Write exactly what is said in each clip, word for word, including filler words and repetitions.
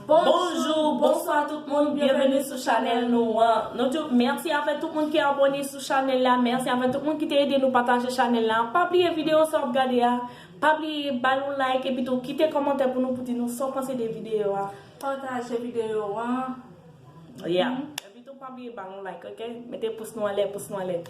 Bonjou, bonswa tout moun, byenveni sou chanèl nou an. Nou di w mèsi avèk tout moun ki abòne sou chanèl la, mèsi avèk tout moun ki te ede nou pataje chanèl la. Pa bliye videyo sa w ap gade a, pa bliye ba nou like epi tou kite kòmantè pou nou pou di nou sa w panse de videyo a. Pataje videyo an. Yeah. Epi tou pa bliye ba nou like, ok? Mete pous nou anlè, pous nou anlè.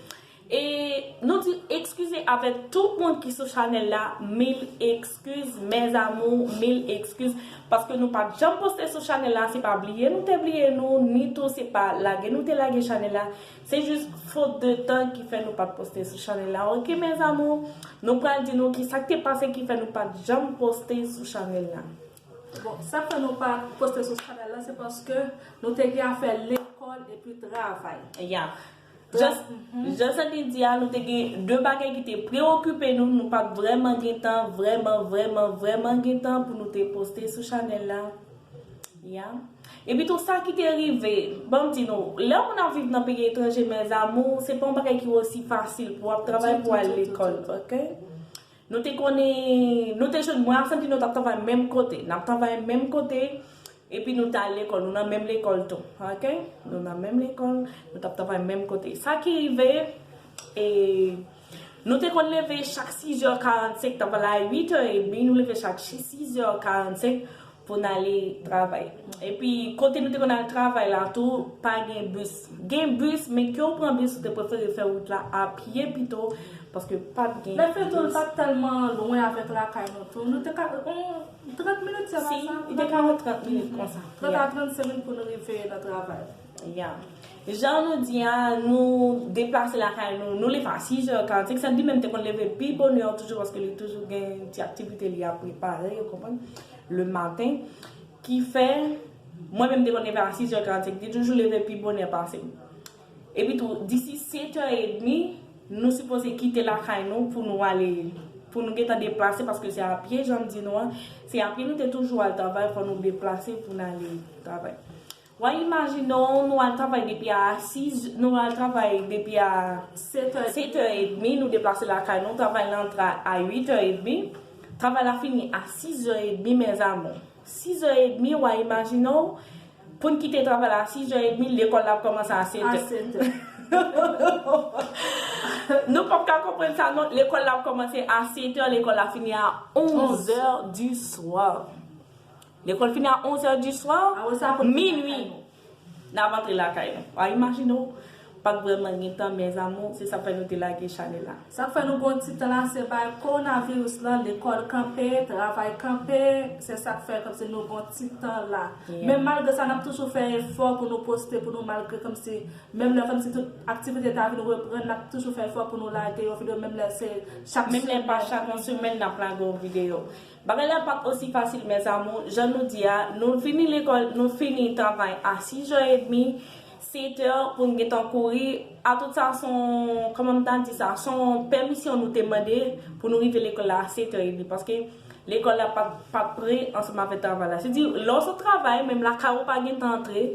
E nou di ekskize avèk tout moun ki sou chanèl la, mil ekskiz, mes amours, mil ekskiz, paske nou pa t janm poste sou chanèl la, se pa bliye nou te bliye nou, ni tou se pa lage nou te lage chanèl la, se jis fot de tan ki fè nou pa t poste sou chanèl la, ok, mes amours? Nou pral di nou ki sa k te pase ki fè nou pa t janm poste sou chanèl la. Bon, sa k fè nou pa poste sou chanèl la, se paske nou te gen afè lekòl epi travay. Yeah. Just, just an di a, nou te gen de bagay ki te preokipe nou, nou pa t vrèman gen tan, vrèman, vrèman, vrèman gen tan pou nou te poste sou chanèl la. Yeah. Epi tou sa ki te rive, ban m di nou, lè moun ap viv nan peyi etranje, mes amours, se pa yon bagay ki osi fasil pou w ap travay, pou w al lekòl, ok? Nou te konnen, nou te jwenn, mwen ak Sandino t ap travay menm kote, n ap travay menm kote, epi nou t al lekòl, nou nan menm lekòl tou, ok? Nou nan menm lekòl, nou t ap travay menm kote. Sa ki rive, e, nou te konn leve chak sizè karannsenk, t ap al a uitè edmi, nou leve chak sizè karannsenk pou n ale travay. Epi, kote nou te konn al travay la tou, pa gen bis. Gen bis, men ke w pran bis, ou te prefere fè wout la a pye pito, paske pa t gen bis. Lè fè tou, l pa t tèlman lwen avèk lakay nou tou. Nou te ka, on, trant minit, se pa sa? Si, li te ka yon trant minit konsa. Trant a trannsenk minit pou nou rive nan travay. Yeah. Jan nou di a, nou deplase lakay nou, nou leve a sizè karannsenk, Sandy menm te konn leve pi bonè toujou, paske li toujou gen ti aktivite li ap prepare, ou konprann, le maten. Ki fè, mwen menm te konn leve a sizè karannsenk, li toujou leve pi bonè pase m. Epi tou, disi setè edmi, nou sipoze kite lakay nou pou nou ale, pou nou gentan deplase, paske se a pye, jan m di nou an, se a pye nou te toujou al travay, fò nou deplase pou n ale travay. W a imajine w, nou al travay depi a sis, nou al travay depi a setè edmi, nou deplase lakay nou, travay la antre a uitè edmi, travay la fini a sizè edmi, mes amours. Sizè edmi, w a imajine w, pou n kite travay la a sizè edmi, lekòl la ap kòmanse a setè. A setè. Nou p ap ka konprann sa non, lekòl la ap kòmanse a setè, lekòl la fini a onzè du soir. Lekòl fini a onzè du soir, minwi, n ap antre lakay nou. W a imajine w, pa t vrèman gen tan, mes amours, se sa k fè nou te lage chanèl la. Sa k fè nou gon ti tan la, se bay kowonaviris lan, lekòl kanpe, travay kanpe, se sa k fè kòmsi nou gon ti tan la. Yeah. Men malgre sa, n ap toujou fè efò pou nou poste, pou nou malgre kòmsi, menm lè kòmsi tout aktivite ta vin reprann, n ap toujou fè efò pou nou lage yon videyo, menm lè se chak semèn. Menm lè pa chak yon semèn, n ap lage yon videyo. Bagay la pa t osi fasil, mes amours. Jan nou di a, nou fini lekòl, nou fini travay a sizè edmi, setè, pou n gentan kouri. A tout sa, se yon, kòman m ta di sa, se yon pèmisyon nou te mande pou nou rive lekòl la a setè edmi, paske lekòl la pa t, pa t pre ansanm avèk travay la. Se di, lè w sot travay, menm lakay ou pa gentan antre,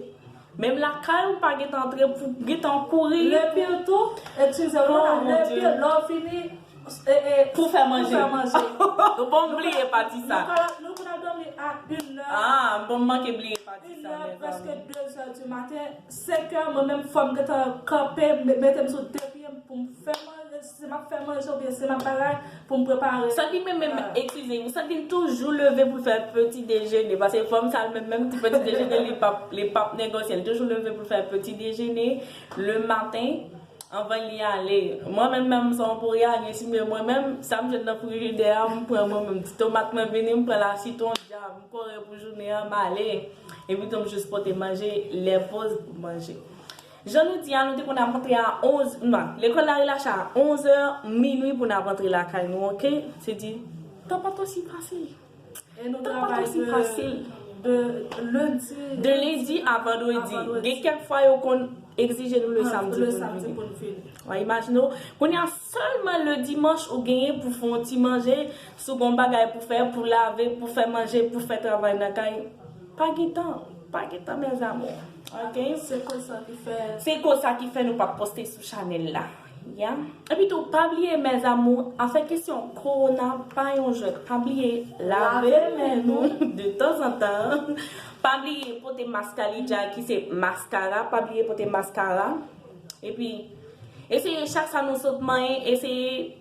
menm lakay ou pa gentan antre pou gentan kouri. Le pire tou, eskize m, oh, le pire, lè w fini, e, e, pou fè manje. Pou fè manje. Bon, m bliye pati sa. Nou ka, nou konn ap dòmi a inè. Ah, bon, m manke bliye pati sa, mes amours. Inè, prèske de zè di maten, senk è, mwen menm, fò m gentan kanpe, me-, mete m sou de pye m pou m fè manje, si m ap fè manje oubyen si m ap bagay, pou m prepare. Sandrine menm, menm, eskize m, Sandrine toujou leve pou l fè peti dejene, paske fanm sa l menm, menm ti peti dejene, li p ap, li p ap negosye, li toujou leve pou l fè peti dejene le maten. Anvan li ale, mwen menm, menm, se yon pouri a gen, si mwen menm, sa m jwenn nan frijidè a, m pran mwen menm. Ti tomat mwen vini, m pran lasitwon, dja, m kore pou jounen an, m ale. Epi tou, m jis pote manje, lè poz pou manje. Jan nou di a, nou te konn ap antre a onz, non, lekòl la relache a onzè, minwi pou n ap antre lakay nou, ok? Se di, tan pa t osi fasil. E nou travay de, de lendi, de lendi a vandredi. Gen kèk fwa yo konn egzije nou le samdi pou n vini. W a imajine w, kounye a sèlman le dimanch ou genyen pou fè yon ti manje, si w gen yon bagay pou fè, pou lave, pou fè manje, pou fè travay nan kay. Pa gen tan, pa gen tan, mes amours. Ok? Se koz sa ki fè. Se koz sa ki fè nou pa poste sou chanèl la. Ya. Epi tou, pa bliye, mes amours, afè kesyon kowona pa yon jwèt. Pa bliye, lave men nou de tanzantan. Pa bliye pote mask Kalidja ki se maskara. Pa bliye pote maskara. Epi, eseye chak sa nou sot manyen, eseye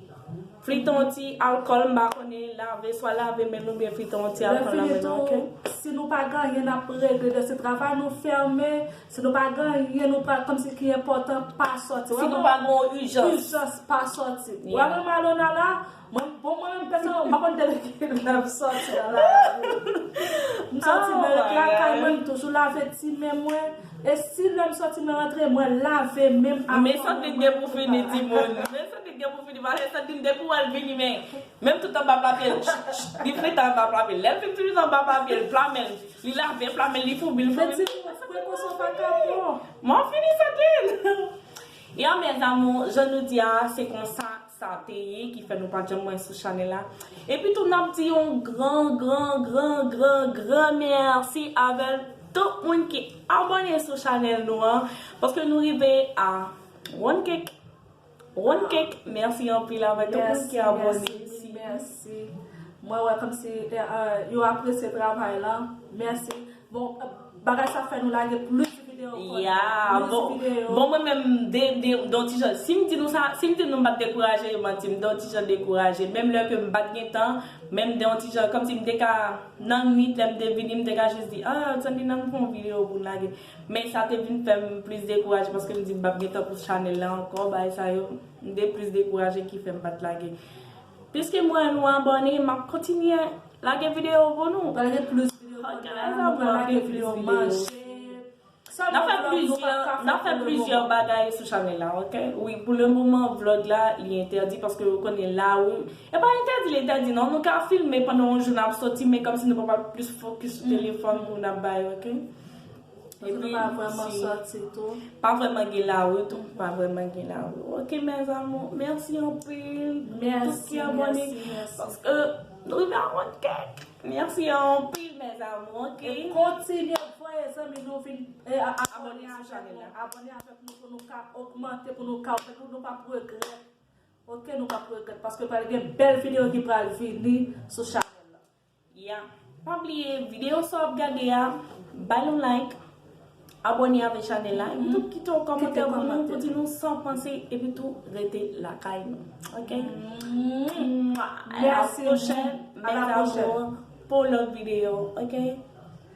flite yon ti alkòl, m pa konnen, lave, swa lave men nou, byen flite yon ti alkòl nan men nou, oke? Si nou pa gen anyen n ap regle, se travay nou fèmen, si nou pa gen anyen nou pa, kòmsi ki enpòtan, pa sòti. Si nou pa gen ijans, pa sòti. Ou wè mwen Malona la, mwen, bon, mwen menm pèsonèlman, m pa konn de ki lè m sòti nan lari. M sòti nan lakay mwen, m toujou lave ti men mwen. E si lè m sòti mwen rantre, mwen lave men m avan. Men sòti gen pou fini, timoun. Men sòti gen pou fini, paske sòti depi w al vini, men menm tout anba papye, li flite anba papye. Lè l fin flite anba papye, l pla men l. Li lave pla men l, li foubi, li foubi. Men timoun, prekosyon pa kapon. Mwen fini sòti. Ya, mes amours, jan nou di a, se konsa sa te ye ki fè nou pa t janm wè sou chanèl la. Epi tou n ap di yon gran, gran, gran, gran, gran mèsi avè tout moun ki abòne sou chanèl nou an, paske nou rive a one K. One K, mèsi anpil avè tout moun ki abòne. Mèsi, mèsi. Mwen wè kòmsi yo apresye travay la. Mèsi. Bon, bagay sa fè nou lage plis videyo ankò. Ya, bon, bon, mwen menm, de, de, de yon ti jan, si m di nou sa, si m di nou m pa t dekouraje, yo manti, m de yon ti jan dekouraje. Menm lè ke m pa t gen tan, men m de yon ti jan, kòmsi m te ka, nan nwit, lè m te vini, m te ka jis di, ah, Sandrine, ann fè yon videyo pou n lage. Men sa te vin fè m plis dekouraje, paske m di m p ap gen tan pou chanèl la ankò, bagay sa yo, m te plis dekouraje ki fè m pa t lage. Piske m wè nou abòne, m ap kontinye lage videyo pou nou. Pral gen plis videyo pandan nou pral lage videyo manje. N ap fè plizyè, n ap fè plizyè bagay sou chanèl la, oke? Wi, pou le moman, vlòg la, li entèdi paske ou konnen lari. E pa entèdi, li entèdi non. Nou ka filme pandan yon jou n ap sòti, men kòmsi nou pa pral plis fokis sou telefòn pou n ap bay, oke? Epi, nou pa vrèman sòti tou. Pa vrèman gen lari tou. Pa vrèman gen lari. Oke, mes amours, mèsi anpil. Mèsi, tout ki abòne. Paske nou rive a one K. Mèsi anpil, mes amours, oke? E kontinye voye zanmi nou vin abòne avèk nou. Abòne avèk nou pou nou ka ogmante, pou nou ka, pou nou p ap regrèt. Oke, nou p ap regrèt, paske pral gen bèl videyo ki pral vini sou chanèl la. Ya. Pa bliye, videyo sa w ap gade a, bay yon like, abòne avèk chanèl la, epi tou kite yon kòmantè pou nou, pou di nou sa w panse, epi tou rete lakay nou. Oke? Mèsi. A la pwochèn, mes amours, pou lòt videyo. Oke?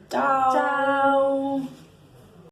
Tchao. Tchao.